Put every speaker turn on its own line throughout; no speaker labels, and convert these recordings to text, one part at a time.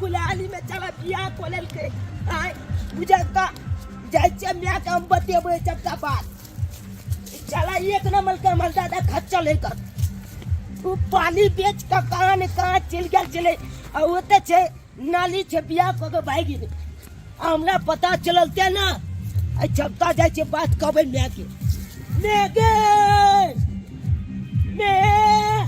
गुलाली में चला बियाह कऽ लेलकै। आँय बुझलका जाइ छियै मायके, हम बतेबै सबटा बात। चला एक नंबर के हमर दादा खच्चल है कर। उ पानी बेच के कहाँ ने कहाँ चलि गेल छलै आ ओतऽ छै नाली छै, बियाह कऽ के भागि गेलै। आ हमरा पता चलल ते ना आ जबता जाइ छै बात कहबै मायके। माय गे माय,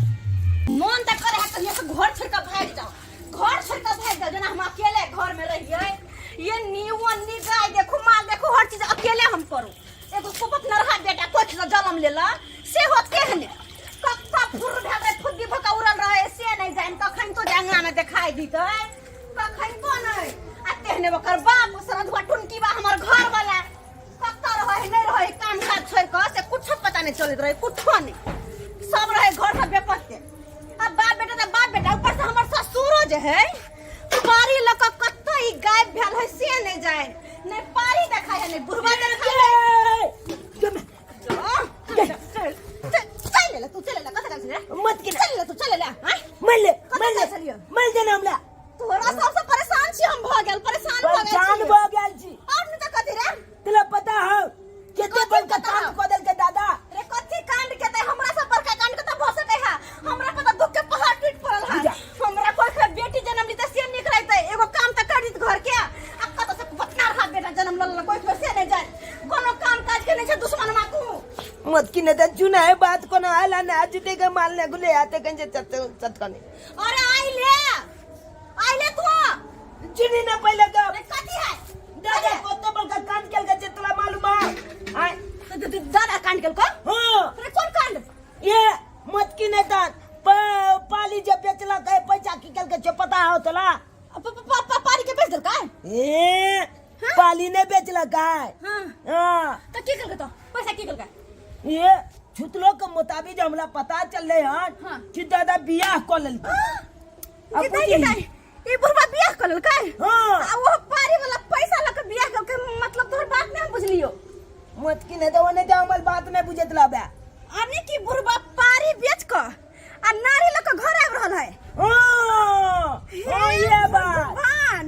मन तऽ करे है कहियो से घर छोड़ के भागि जाओ, घर छोड़ के भागि जाओ, जेना हम अकेले घर में रहिए। ये नीवन नी गाय देखू, माल देखू, हर चीज अकेले हम करू। एगो कुपत नरहा बेटा कोख से जन्म लेला से हो केहने कक्का फुर भेल रहे, फुद्दी भका उड़ल रहे से नहीं जान कखन तो अंगना में देखाई दीतै, कखन तो नहीं। आ तेहने ओकर बाप सरधुआ टुनकी बा हमर घर वाला कत्ता रहे नहीं रहे, काम काज छोड़ के से कुछ पता नहीं चलत रहे, कुछो नहीं, सब रहे घर से बेपत्ते। अब बाप बेटा तो बाप बेटा, ऊपर से हमर ससुरो जे है पारी लऽ कऽ कत्तो ई गायब भेल है से नहीं जाए, नहीं पारी देखाय है नहीं बुढ़वा देखाय है। चल ले तू, चल ले, कतऽ गेल छलै?
मत के
चल ले तू, चल ले। हाँ
मर ले,
कतऽ
मर ले,
गेल छलियै?
मर देना हमरा।
तोरा सबसे परेशान छी हम, भऽ गेल परेशान भऽ गेल
परेशान
छी।
भऽ गेल छी।
और नहीं तऽ कथी रे?
तोरा पता हौ कते
कथी
बड़का
पता
कांड
हौ?
कऽ देलकै दादा।
रे कथी कांड के ते? हमरा सब बड़का कांड के तऽ भऽ सकै है। हमरा पर तऽ दुख के पहाड़ टूट पड़ल है।
बुझा।
हमरा कोई के बेटी जन्म ली तऽ से निक रहतै, एगो काम तऽ कर दीत घर के। आ कतऽ से बतना रहा बेटा जन्म लल कोई के से नहीं जाए, कोनो काम काज के नहीं छै दुश्मन मा तू।
मत की नहीं चुना है बात को ना आला ना आज देगा माल ने गुले आते कंजे चत चत कने।
अरे आई ले, आई ले तू।
चुनी ना पहले का।
अरे कथी है?
दादा कते बड़का कांड केल के तोरा मालूम है? आय
दादा कांड केल को?
हां।
अरे कोन कांड?
ये मत की नहीं दान पाली जे बेचला के पैसा की केल के छे पता हो तोला?
पाली के बेच देल का?
ए पाली ने बेचला का।
हां।
हां।
त की केल के तो पैसा की केल के?
ये छुतलो के मुताबिक हमरा पता चलले हन
हाँ।
कि दादा बियाह क लेलकै। अब
कितना
बुझी।
कितना ई बुढ़वा बियाह क लेलकै?
हाँ।
आ वो पारी वाला पैसा लऽ के बियाह केलकै, मतलब तोहर बात नहीं हम बुझलियो।
मत की नहीं तो ओने तो हमर बात नहीं बुझत लाबे।
अने की बुढ़वा पारी बेच क आ नारी लऽ के घर आबि रहल है।
हाँ, हाँ, ये बात।
भगवान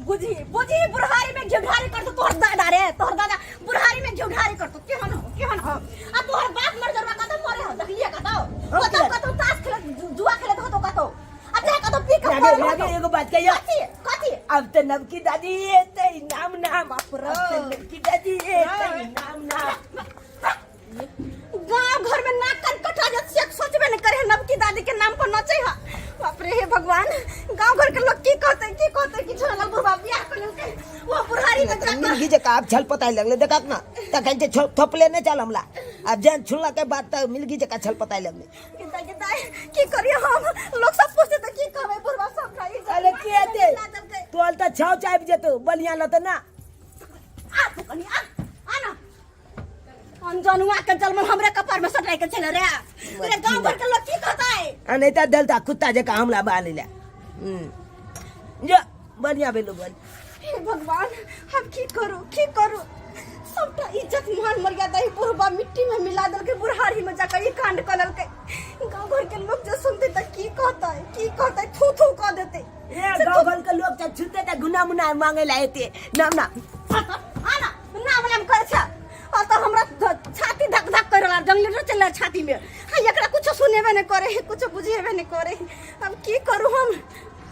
बुझी बुझी, बुढ़ारी में घिउढारी करतो तोहर दादा रे, तोहर दादा बुढ़ारी में घिउढारी करतो। केहन हो, केहन हो? आ तोहर बाप मर जरवा कतौ मरे हो देखलिए कतौ?
हम
कतौ
किया?
कतौ ताश खेलत जुआ खेलत होतो कतौ, आ चाहे कतौ पी के
लागे,
पड़ल
लागे,
होतो।
एगो बात कहियो।
कथी कथी?
अब तो नवकी दादी ये ते नाम नाम।
बाप रे।
अब तो नवकी दादी ये ते नाम नाम।
गांव घर में नाक कान कटा जात से सोचबे न करे, नवकी दादी के नाम पर नचे हा। बाप रे हे भगवान, गांव घर के लोग की कहते, की कहते कि झोला बुढ़वा बियाह कर लेलकै वो बुढ़ारी में जाकर।
मिर्गी जे का छल पताई लगले देखा ना, तखन जे थोपले नहीं चल हमला। अब जान छुला के बाद त मिर्गी जे का छल पताई लगले।
गिदा गिदा की करिए हम, लोग सब पूछते त की कहबै, बुढ़वा सब खाई।
अरे की हेतै? तोल त छाव चाबि जेतौ बलिया लत ना।
आ तू कनी आ, आ ना। अनजनुआ के जलमल हमरे कपार में सटाई के चले रे। रे गांव भर के लोग की कहतै?
आ नहीं त दलता कुत्ता जे का हमला बानी ले। जा बढ़िया भेलो बन।
हे भगवान, हम की करू, की करू? सबटा इज्जत मान मर्यादा ही बुढ़बा मिट्टी में मिला देलकै। बुढ़ारी में जाकर ई कांड कऽ लेलकै। गांव घर के लोग जे सुनते त की कहतै, की कहतै? थू थू कऽ देतै।
ए गांव घर के लोग त छुते त गुना मुना मांगे ला एते नाम ना।
आना नाम नाम करे छ। और तो हमरा छाती धक धक कर रहल, जंगली चल रहा छाती में। हाँ, एकरा कुछ सुनेबे नहीं करे, कुछ बुझेबे नहीं करे। अब की करू हम?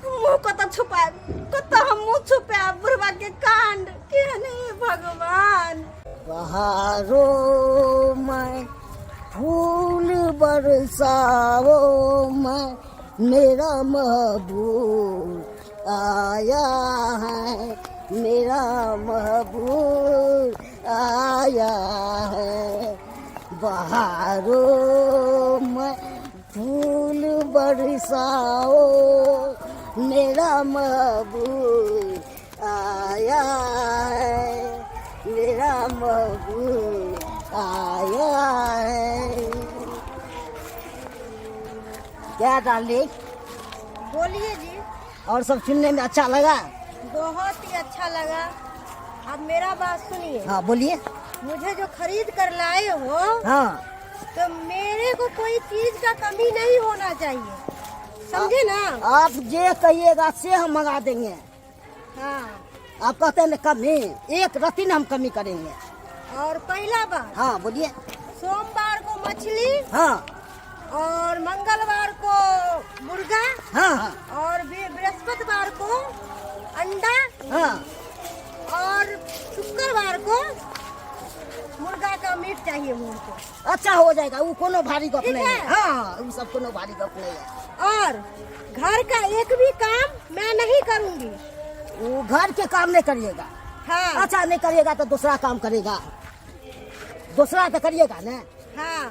मुंह कतऽ छुपाएब, कतऽ हम मुंह छुपाएब? बुढ़वा के कांड केहन हे भगवान।
बहारों में फूल बरसाओ मैं, मेरा महबूब आया है, मेरा महबूब आया है। बहारों में फूल बरसाओ, मेरा महबूब आया है, मेरा महबूब आया है। क्या डार्लिंग?
बोलिए जी।
और सब सुनने में अच्छा लगा?
बहुत ही अच्छा लगा। अब मेरा बात सुनिए।
हाँ बोलिए।
मुझे जो खरीद कर लाए हो,
हाँ,
तो मेरे को कोई चीज का कमी नहीं होना चाहिए। समझे ना?
आप जे कहिएगा से हम मंगा देंगे।
हाँ।
आप कहते हैं ना कमी, एक रत्ती ना हम कमी करेंगे।
और पहला बात।
हाँ बोलिए।
सोमवार को मछली।
हाँ।
और मंगलवार को मुर्गा।
हाँ हाँ।
और बृहस्पतिवार को अंडा।
हाँ।
और शुक्रवार को मुर्गा का मीट चाहिए हमको।
अच्छा हो जाएगा, वो कोनो भारी गप
ठीक
नहीं है।
है।
हाँ, वो सब कोनो भारी गप नहीं है।
और घर का एक भी काम मैं नहीं करूंगी।
वो घर के काम नहीं करिएगा।
हाँ।
अच्छा नहीं करिएगा तो दूसरा काम करेगा, दूसरा तो करिएगा ना।
हाँ।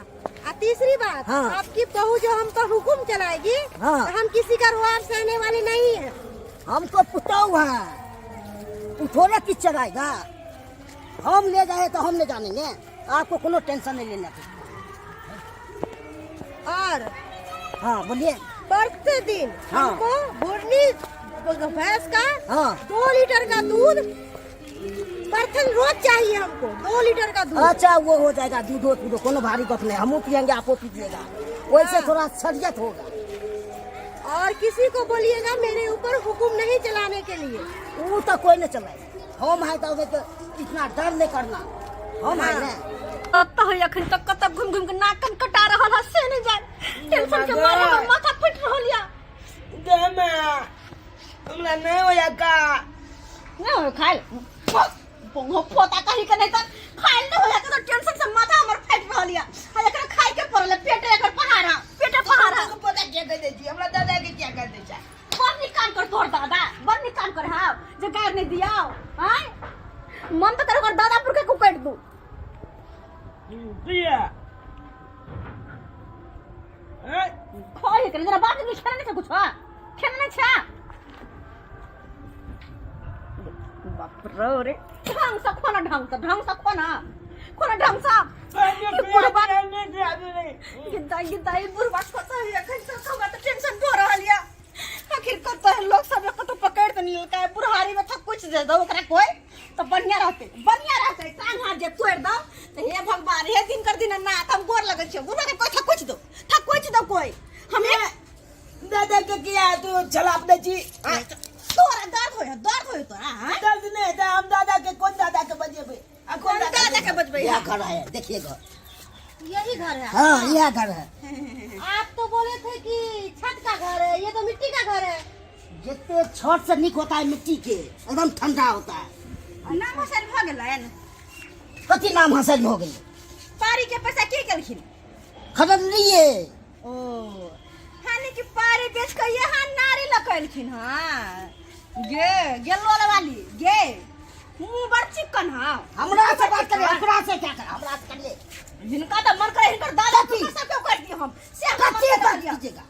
और तीसरी बात,
हाँ।
आपकी बहू जो हम पर हुकुम चलाएगी,
हाँ।
तो हम किसी का रुआब सहने वाले नहीं है।
हमको पुतौ है, वो थोड़े किस चलाएगा। हम ले जाए तो हम नहीं जानेंगे, आपको कोनो टेंशन नहीं लेना।
और
हाँ बोलिए।
प्रतिदिन
हाँ।
हमको बुरनी भैंस का
हाँ।
2 लीटर का दूध प्रतिदिन रोज चाहिए हमको, 2 लीटर का दूध।
अच्छा वो हो जाएगा, दूध हो दूध कोनो भारी गप नहीं, हमू पियेंगे आपको पीजिएगा, वैसे
हाँ।
थोड़ा सरियत होगा।
और किसी को बोलिएगा मेरे ऊपर हुकुम नहीं चलाने के लिए।
वो तो कोई नहीं चलाए, हम है तो तो इतना डर नहीं करना, हम है ना।
कतऽ है अखन तक कतऽ घुमि घुमि के नाक कान कटा रहल है से नहीं जान, टेंशन के मारे हमर माथा फटि रहल या।
गे माँ, हमरा नहीं होया का।
नहीं होय खाइल पोता कही के नहीं त खाइल नहीं होया के तो टेंशन से माथा हमर फटि रहल या। आ एकरा खाइ के पड़ल है, पेटे एकर पहाड़ा, पेटे पहाड़ा।
हमको पता क्या कह दे छी, हमरा दादा के क्या कह दे छै।
बड़ नीक काम कर तोहर दादा, बड़ नीक काम कर हाव जे गारि नहीं दियाओ। आय मन तो कर ओकर दादा पुरखे को काटि दू।
किया? हैं?
खाइ के जरा बात नहीं खेने नहीं कुछ, हां खेने नहीं छा। बाप रे रे, ढंग से खोना, ढंग से, ढंग से खोना, खोना ढंग से।
पहले
ई बुढ़बा
नहीं दिया नहीं।
गिद्दा गिद्दा ई बुढ़बा कतऽ है एखन तक हमरा तऽ टेंशन भऽ रहल या। आखिर कतऽ है लोग सब कतऽ पकड़ तऽ लेलकै, बुढ़ारी में थक कुछ दे दो ओकरा कोई तऽ बढ़िया रहतै, बढ़िया रहतै। टांग हाथ जे तोड़ि दो तऽ हे भगवान, हे दिन कर दिन नाथ, हम गोर लगै छियौ बुढ़बा के, कोई थक कुछ दो, थक कुछ दो कोई। हम एक
दादा के किया तू छलाप दे छी।
तोरा दर्द होय, दर्द होय तोरा, हाँ?
दर्द नहीं है, हम दादा के कौन दादा के बजेबे? आ कौन
दादा
दादा
के बजबै?
यह घर है, देखिए घर।
यही घर है।
हाँ यह घर है।
आप तो बोले थे कि छत का घर है, ये तो मिट्टी का घर है।
जितने छत से निक होता है मिट्टी के, एकदम ठंडा होता है।
नाम हसन भऽ गेलनि।
कथी नाम हसन हो गई?
पारी के पैसा के केलखिन?
खरीद लिए।
ओ हानि कि पारी बेच के यहाँ नारी लकेलखिन। हाँ गे गेलो वाली गे मुंह बड़ चिकन। हाँ
हमरा से बात करिए, हमरा से क्या कर, हमरा से करिए।
हिनका तऽ मन करे हिनकर दादा
कथी?
सब क्यों कर दियो हम से हमरा मन
कथी
कर
कर
दियो।
दीजिएगा?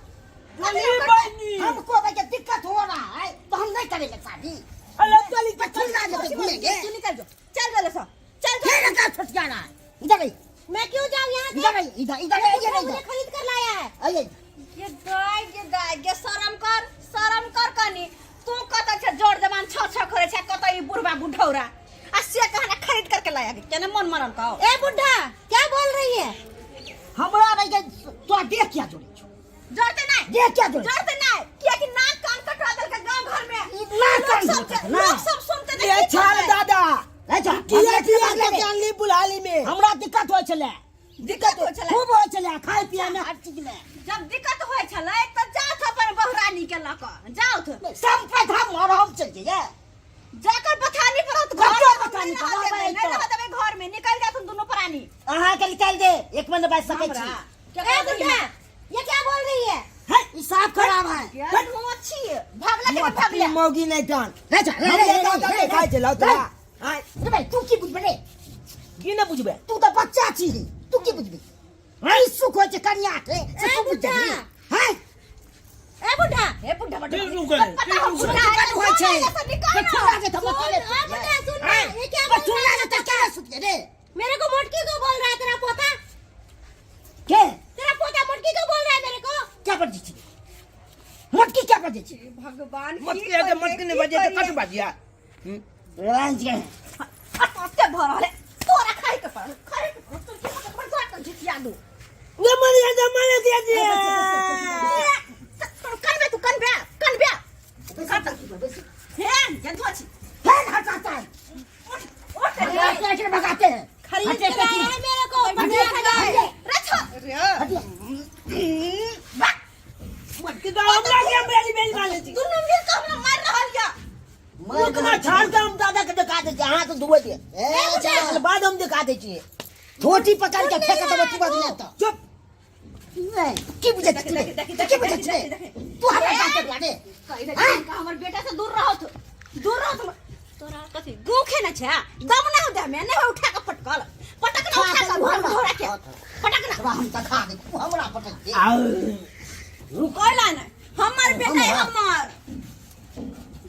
कथी कर
हमको भाई दिक्कत हो रहा है तो हम नहीं करेंगे शादी।
अरे चली
बच्चा लेके घूमेंगे।
तू निकल जो, चल जो सब, चल जो।
ये लड़का छुट जा रहा है, इधर आई।
मैं क्यों जाऊँ यहाँ से?
इधर आई, इधर, इधर आई, इधर आई,
मुझे खरीद कर लाया है।
आइए।
ये गाय, ये गाय, ये शरम कर, शरम कर कनी। तू कत छै जोर जवान छ छ करे छै, कत ई बुढ़बा बुढ़ौरा आ से कहना खरीद करके लाया के केने मन मरल कहो।
ए बुढ़ा क्या बोल रही है?
हमरा रह के तो देख क्या जोड़े छो?
जोड़ते नहीं,
देख क्या जोड़े?
जोड़ते नहीं, किया कि नाक कान कटवा देल के गांव घर में।
ई नाक कान
लोग सब
कटवा ना।
लोग सब सुनते
ये
नहीं।
छाल दादा
नहीं जा,
किया
हमरा
किया
दिक्कत
के जानली बुलाली में
हमरा दिक्कत होय छले,
दिक्कत
होय छलै।
खूब होय छले, खाय पिए में हर चीज में।
जब दिक्कत होय छलै त जाउथ अपन बहुरानी के लऽ कऽ जाउथ।
संपत हम और हम चल जइए।
जाकर बथानी पर रहत, घर
कतौ
में हम
बथानी
नहि
पर
रहऽ
रहबै
देबै, नहि
तऽ।
रहऽ देबै घर में, निकलि जाथुन दुनू प्राणी।
अहाँ के निकाल दे, एक मिनट बाजि सकै छी।
हमरा
ए बुढ़ा ये क्या बोल रही है?
है, ई साफ खराब है।
यार मोची भागला के भागला
मौगी नहीं जान।
रे जा, रे,
हम
रे, रे,
दादा
रे,
के खाइ छलौ तोरा। आय
रे भाई, तू की बुझबे रे?
की न बुझबे?
तू तऽ बच्चा छी, तू की बुझबी? ई सुख होइ छै कनिया के से
ए
तू बुझ
बुढ़ा।
जेबही? हैं?
ए बुढ़ा
हे बुढ़ा बड़
की रुकै?
पता हम
की
बुढ़ा
रुकै?
है,
होइ छै।
से निकाल ना।
बचुला के तऽ अकेले
सुन, ए बुढ़ा सुन ना, ये क्या बोल
बचुला
रहा है?
के तऽ अकेले सुतियै रे।
मेरे को मोटकी को बोल रहा है तेरा पोता।
के?
तेरा पोता मोटकी को बोल रहा है मेरे को।
क्या बजै छी? मोटकी क्या बजै छी?
भगवान की
मटकी है
करिए,
मटकी नहीं
की
बजे तो
करिए?
कट बाजिया।
रांझ के
अतते भर रहले तोरा खाइ के पड़ल, खाइ के पड़ल, तोर की पकड़ तोरा के झिटिया दू।
ये मरिया जा मरिया दिया जी।
तोर करबे
के लेकिन भगाते हैं।
खरीद
हटिए,
के लाया
हटिए।
है मेरे को
हटिए,
15,000।
हटिए।
रछो
हटिए।
मटकी तो हमरा के बेली बेली मारे छी।
दुनू मिल के हमरा मार रहल या।
रुकना छाड़ के हम दादा के दिखा दे छी, हाथ धोए दे।
ए, चल।
ओकर बाद हम दिखा दे छी।
धोती पकड़ के फेंक देबो तू बदले तो।
चुप।
की बुझै छी तू? की बुझै छी तू? हमरा साथ कर रे।
कहि दे कि हमर बेटा से दूर रहो तू, दूर रहो तुम। तोरा कथी गोखे न छै, दम ना हो दे में नहीं हो, उठा के पटकल पटक ना, उठा के घर में धोरा के पटक ना।
तोरा हम देखा दे, तू हमरा पटक दे।
कोइला ना हमर बेटा है हमर।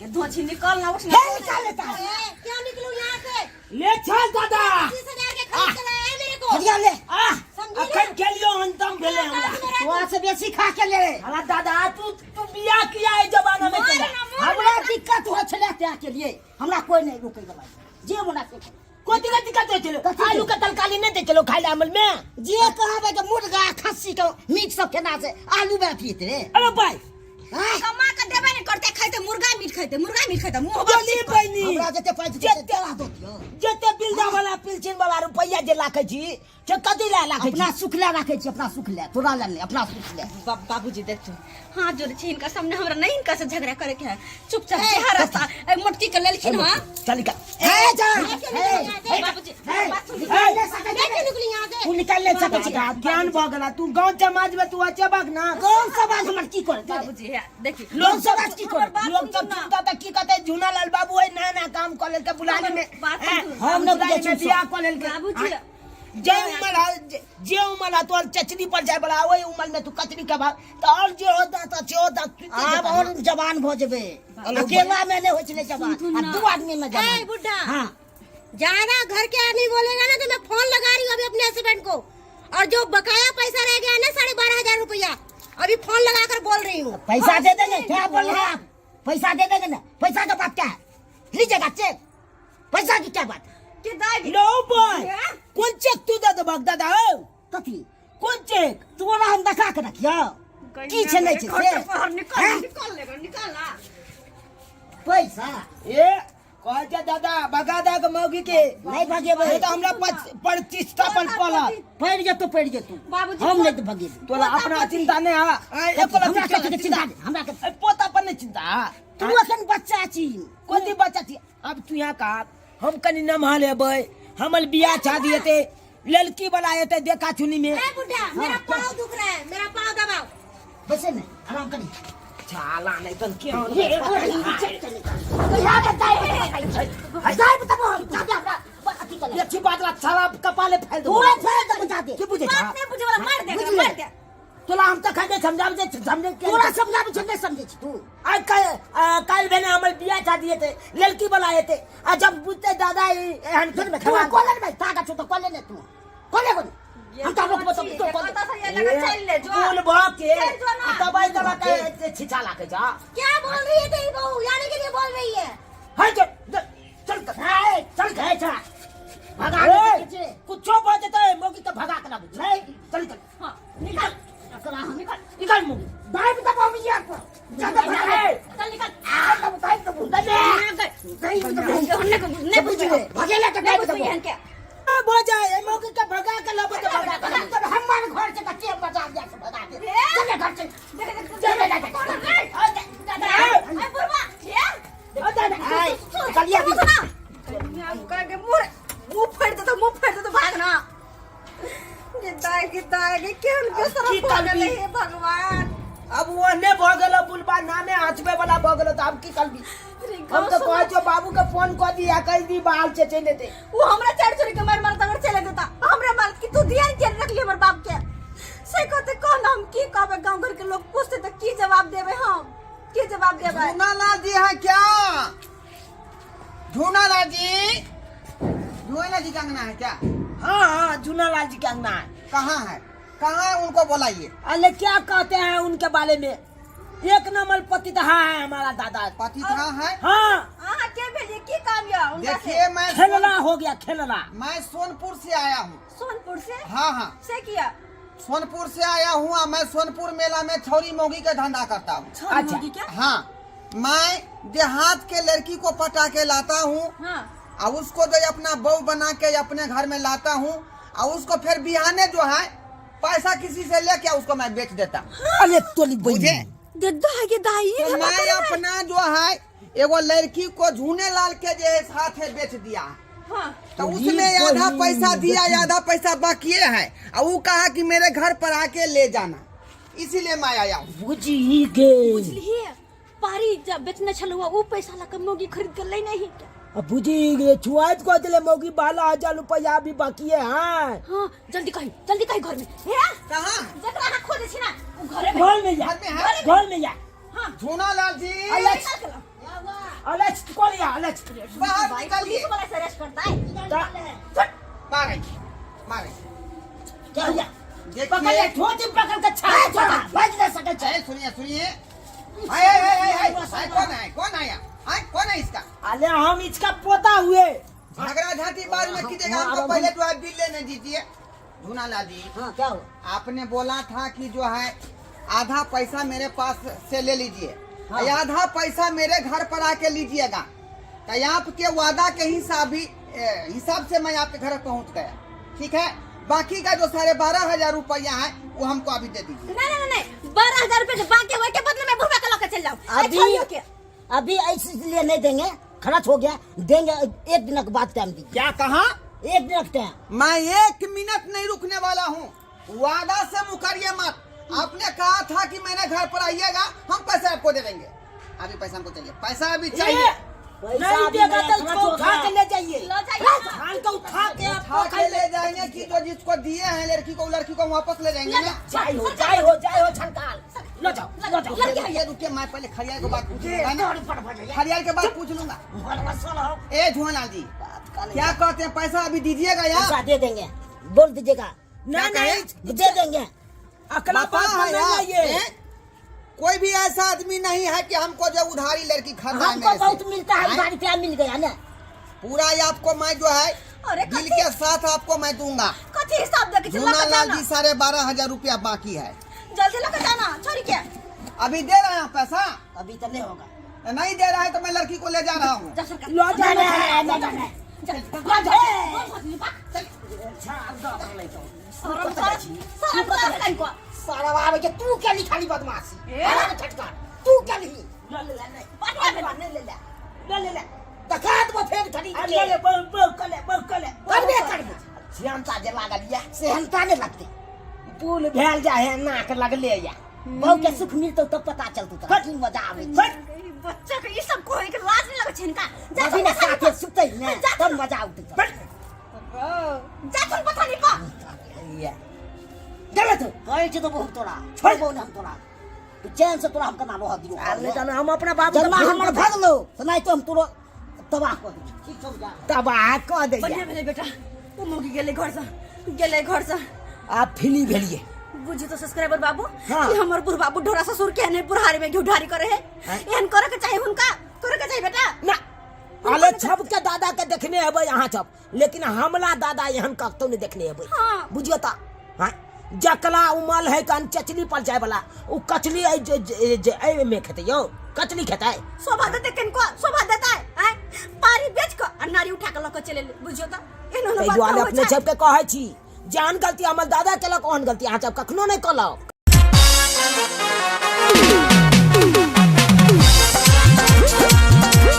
ये धोछी निकल ना, उठ ना।
हे, निकाल लेता है।
ए, क्यों निकलूं यहाँ से?
ले चल दादा।
25,000 के खरीद के लाया है मेरे को।
हटिया ले।
आ
समझी ना?
अखन खेलियो अंतम भेले हमरा।
तोरा से बेसी खा के ले।
अरे दादा, तू तू बियाह किया है जमाना में
मार
केला?
ना, मार।
हमरा दिक्कत हो छले त्या के लिए, हमरा कोई नहीं रोके वाला, जे मना से करे।
कोथी के दिक्कत हो चलो?
कथी के?
आलू के तरकारी नहीं दे चलो खाए ला अमल में।
जे कहबे के मुर्गा खस्सी के मीट सब केना से आलू में अथी रे।
अरे भाई।
हाँ?
कमा के देबे नहीं करते, खाइते मुर्गा मीट, खाइते मुर्गा मीट, खाइते मुंह
बोली बहनी।
हमरा जते पाइ छै
जते-
तेरा दो दियो।
जते बिल्दा वाला पिलचिन वाला रुपैया जे लाखे छी से कथी ला लाखे छी?
अपना सुख ले राखे छी, अपना सुख ले, तोरा ले नहीं, अपना सुख ले।
बाबूजी देखो, हाथ जोड़े छी इनका सामने, हमरा नहीं इनका से झगड़ा करे के है। चुपचाप जे रास्ता ए मोटकी के लेलखिन हां।
चल निकल।
ए जा।
ए बाबूजी, बात सुन।
निकाल ले सकै
मैं क्यों निकलूं यहाँ से?
तू निकाल ले सकै छी।
ज्ञान भऽ गेला तू गाँव समाज में तू अचेबक ना।
कौन समाज हमर की करे?
बाबूजी है देखी।
लोग सब
समाज की करे?
बात
लोग सब
सुनू ना।
सुनता त की कहते, झूना लाल बाबू है नया नया काम कऽ लेलकै बुलानी में।
बात
हैं,
सुनू।
हम न
बुलानी
बुझै छी
में बियाह कऽ लेलकै।
बाबूजी।
जे उमर है, जे उमर है तोहर चचरी पर जाय वाला, ओहि उमर में तू कचरी के भाग त और जे होता त से होता।
आब और जवान भऽ जेबै, अकेला में नहीं होइ छलै जवान,
सुनथुन
आ
ना।
दू आदमी में जवान।
ए बुढ़ा।
हाँ।
ज्यादा घर के आदमी बोलेगा ना तो मैं फोन लगा रही हूँ अभी अपने हस्बैंड को, और जो बकाया पैसा रह गया है ना 12,500 रुपया, अभी फोन लगा कर बोल रही हूँ।
पैसा दे देंगे। क्या बोल रहे हैं आप? पैसा दे देंगे ना। पैसा का बात क्या है? लीजिएगा चेक, पैसा की क्या बात है?
के दाइ
लो बॉय।
हैं?
कोन चेक तू दे देबक दादा हौ?
कथी?
कोन चेक?
तोरा हम देखा के रखियो की छै नहीं छै
घर
से?
से बाहर निकल।
हैं?
निकल लेगा, निकल ना।
पैसा
ए कहै छै दादा भगा दे के मौगी के।
नहीं भगेबै।
नहीं तऽ हमरा प्रतिष्ठा पर पड़त।
पड़ि जेतौ, पड़ि जेतौ।
बाबूजी,
हम नहीं भगेबै।
तोरा अपना चिंता नहीं है? एको
हमरा
रत्ती
कथी के चिंता नहीं, हमरा के
ए, पोता पर नहीं चिंता है?
तू अखन बच्चा छी।
कोन बच्चा छी? अब तू यहाँ कहा हम कनी नमहा लेबै, हमर बियाह शादी हेतै, लड़की वाला हेतै देखा चुनी में।
ए बुढ़ा, मेरा पाँव दुख रहा है, मेरा पाँव दबाओ।
बैसे ने आराम करी।
छाला नहीं तन के
ये बताए बताबो हम जादे हमरा अथी करे।
अच्छी बात ला छाला कपाले फैल दो।
पूरा फैल दे जादे।
की बुझे
बात नहीं बुझे वाला, मार दे
बुझलियै?
मार दे।
तोला हम तऽ खने समझाबै छै, समझे के
तोरा समझाबै छै, नहि समझै छी तू।
आइ काल्हि भेने हमर बियाह शादी हेतै, लड़की वाला हेतै, आ जब बुझतै दादा ई एहन
तू
में खराब
कॉले ने भाई ताकत छौ तऽ कॉले ने, तू कॉले कोनी हम तऽ रोकबो तऽ तू कॉले।
कतऽ से ये लगा चल ले जो।
फूल भऽ के
चल जो ना।
आ दबाई दबा के छिछा लागे जा।
क्या बोल रही है तेरी बहू? जाने के लिए बोल रही है।
हाय चल चल चल
हाय, चल गए चल भगा
ए,
दे छै।
कुछो भऽ जेतै मौगी के भगा के लाबू।
नहीं, चल चल।
हाँ निकल।
एकरा हम
निकल।
निकाल मौगी।
दाबि देबो हम इएह पर। ज्यादा भगा दे।
चल निकल।
आ, तब दाबि देबो। दाबि दे। दाबि देबो।
नहीं बुझबे।
भगेला के
नहीं
दाबि
बुझबे
देबो।
एहन के।
भऽ जाए ए मौगी के भगा के लाबू तऽ भगा के लाबू।
तब हमर घर से तऽ के बचा दिया से भगा दे।
हे?
चले घर से।
देख देख।
चले जा।
ए बुढ़वा हे।
आय, चलिए अभी।
मुंह फाड़ देतो, मुंह फाड़ देतो, भाग ना। गिद्दा गिद्दा गे केहन बेशरम
की
भऽ
करबी?
गेलै हे भगवान।
अब ओहने भऽ गेलो बुलबा नामे हँसबे वाला भऽ गेलो तऽ आब की करबी?
अरे
हम तऽ कहै छियौ बाबू के फोन कऽ दी आ कहि दी बाहर से चलि एतै।
वो हमरा चढ़ चढ़ के मार मार तगर चले देता, हमरा मार कि तू ध्यान के रखली हमर बाप के से कहते। कह ना हम की कहबे? गांव घर के लोग पूछते तो की जवाब देबे हम? की जवाब देबे?
झूनालाल जी है क्या? झूनालाल जी, झूनालाल जी का अंगना है क्या?
हाँ हाँ, झूनालाल जी के अंगना है।
कहाँ है, कहाँ है? उनको बुलाइए।
अरे क्या कहते हैं उनके बारे में, एक नंबर पति है हमारा दादा।
पति था है?
हाँ।
अहाँ के भेलिए? की काम या उनका से?
देखिए मैं
खेलना हो गया खेलना।
मैं सोनपुर से आया हूँ।
सोनपुर से?
हाँ हाँ।
से किया?
सोनपुर से आया हूँ और मैं सोनपुर मेला में छौरी मोगी का धंधा करता हूँ।
छोरी
अच्छा।
होगी क्या?
हाँ, मैं देहात के लड़की को पटा के लाता हूँ।
हाँ।
और उसको जो अपना बहू बना के अपने घर में लाता हूँ और उसको फिर बिहाने जो है पैसा किसी से लेके उसको मैं बेच देता हूँ।
अरे तोली
बुझे
दे दाई दाई
तो मैं अपना जो है एगो लड़की को झूने लाल के जो है साथ है बेच दिया है।
हाँ
तो उसमें आधा पैसा दिया आधा पैसा बाकी है और वो कहा कि मेरे घर पर आके ले जाना, इसीलिए मैं आया हूँ।
बुझी गे।
बुझलिए, पारी जब बेचने छलुआ उ पैसा ला के मौगी खरीद के ले नहीं।
अब बुझी गे, छुआत को दिले मौगी 12,000 रुपया भी बाकी है। हाँ
हाँ, जल्दी कही, जल्दी कही घर में। हे
कहाँ?
जकरा अहाँ खोजे छी ना उ घरे में।
घर में जा,
घर में है।
घर में जा।
हाँ।
झूना लाल जी।
अलग अलग कौन या अलग
बाहर
भाई,
निकलिए।
पुलिस वाला से अरेस्ट करता है।
ता-
मारे मारे
क्या हुआ? पकड़ ले,
देखिए
ठोची पकड़ के छाड़ छोड़ा भाग जा सके छे।
अरे सुनिए सुनिए, आए आए आए आए आए, कौन है, कौन आया, आए कौन है इसका?
अरे हम इसका पोता हुए।
झगड़ा झांटी बाद में कीजिएगा, हमको पहले जो है बिल लेने दीजिए। झूना लाल जी।
हाँ, क्या हुआ?
आपने बोला था कि जो है आधा पैसा मेरे पास से ले लीजिए।
हाँ।
आधा पैसा मेरे घर पर आके लीजिएगा, तो आपके वादा के हिसाब ही हिसाब से मैं आपके घर पहुंच गया, ठीक है? बाकी का जो 12,500 रुपया है वो हमको अभी दे दीजिए।
नहीं नहीं नहीं, 12,000 रुपये बाकी हुए के बदले में बुढ़वा के लके चल जाओ।
अभी अभी ऐसे इसलिए नहीं देंगे, खर्च हो गया, देंगे एक दिन के बाद टाइम दीजिए।
क्या कहा?
एक दिन का टाइम।
मैं 1 मिनट नहीं रुकने वाला हूँ, वादा से मुकरिए मत। आपने कहा था कि मेरे घर पर आइएगा, हम पैसा आपको दे देंगे। अभी पैसा हमको चाहिए, पैसा अभी चाहिए।
पैसा
नहीं
अभी
देगा
मेरा
तो
खर्च
इसको
हो
उठा
गया।
के ले जाइए।
लो जाइए।
थान को उठा के
उठा
आपको
के ले जाएंगे कि जो जिसको दिए हैं लड़की को, लड़की को वापस ले जाएंगे ना।
जाए हो, जाए हो, जाए हो छनकाल। लो जाओ, लो जाओ।
रुकिए, रुकिए, रुकिए, मैं पहले खरियाल के बात पूछ लूंगा ना। खरियाल के बात पूछ लूंगा। ए झूनालाल जी, क्या कहते हैं, पैसा अभी दीजिएगा यार?
पैसा दे देंगे, बोल दीजिएगा।
नहीं,
क्या
नहीं,
दे देंगे।
अकला
बापा
बात
है
नहीं
यार,
जाइए।
ए? कोई भी ऐसा आदमी नहीं है कि हमको जो उधारी लड़की खरीदा है
हमको
मेरे से।
बहुत मिलता है,
हैं?
उधारी क्या मिल गया ना।
पूरा ये आपको मैं जो है
अरे
बिल
कथी?
के साथ आपको मैं दूंगा।
कथी हिसाब दे के चल
झूना
लके
लाल
जाना।
जी 12,500 रुपया बाकी है,
जल्दी लके जाना छोरी के।
अभी दे रहे हैं पैसा?
अभी तो नहीं होगा।
नहीं दे रहा है तो मैं लड़की को ले जा रहा हूँ।
जा सरकार।
लो जाओ,
नहीं, नहीं, नहीं, नहीं, नहीं।
जा, शरम कर, शरम कर कनको।
सारा बाबा के तू क्या लिखा ली बदमाशी?
ए?
अरे झटका, तू क्या लिखी?
ले ले ले,
पटवा भेल।
ले ले ले, ले ले ले।
दखात वो फेर खरीद
अरे
के।
ले ले, बहु, बहु कले, बहु कले।
करबे करबे।
सियानता जे लागल या।
सेहनता नहीं लगती।
पुल भेल जा है, नाक लगले या।
बहू के सुख मिलतो तब पता चलतो तोरा। की मजा आबै छै।
बट
बच्चा के ई सब कोई के लाज नहीं लगै छै हिनका। जा
अभी ना
सुन पथानी
साथे
पर।
सुतै ने
जा
तब मजा औतै तोरा।
बट
जा सुन पथानी पर।
ये। गलत हो। कहै छै तो बहुत तोरा। छोड़बो ने हम तोरा। तू चैन से तोरा हम केना रहऽ दियौ।
अरे जाना हम अपना बाबू
जन्मा हमर भगलो तऽ नहि तो हम तोरो तबाह कऽ देबौ। ठीक छौ जा।
तबाह कऽ दैया।
बढ़िया भेलै बेटा, ओ मौगी गेलै घर से, गेलै घर से।
आब फ्री भेलिए।
बुझी तो सब्सक्राइबर बाबू।
हाँ।
कि हमर बुढ़ बाबू ढोरा ससुर के ने बुढ़ारी में घी ढारी करे है, एहन करे के चाही हुनका, करे के चाही बेटा।
ना अले छब के दादा के देखने हेबै अहाँ सब, लेकिन हमला दादा एहन कतौ नहीं देखने हेबै।
हाँ।
बुझियो त, हाँ, जकला उमल है कन चचली पर जाय वाला, उ कचली ऐ जे, जे, जे ऐ में खेतै यौ, कचली खेतै।
शोभा देतै किनको, शोभा देतै, आँय? पारी बेच के आ नारी उठा के लऽ के चलि एलै, बुझियो त। एहन एहन
ताहि
बात
दुआरे
होइ
अपने
छै।
सबके कहै छी, जेहन गलती हमर दादा केलक ओहन गलती अहाँ सब कखनो नहि केलक।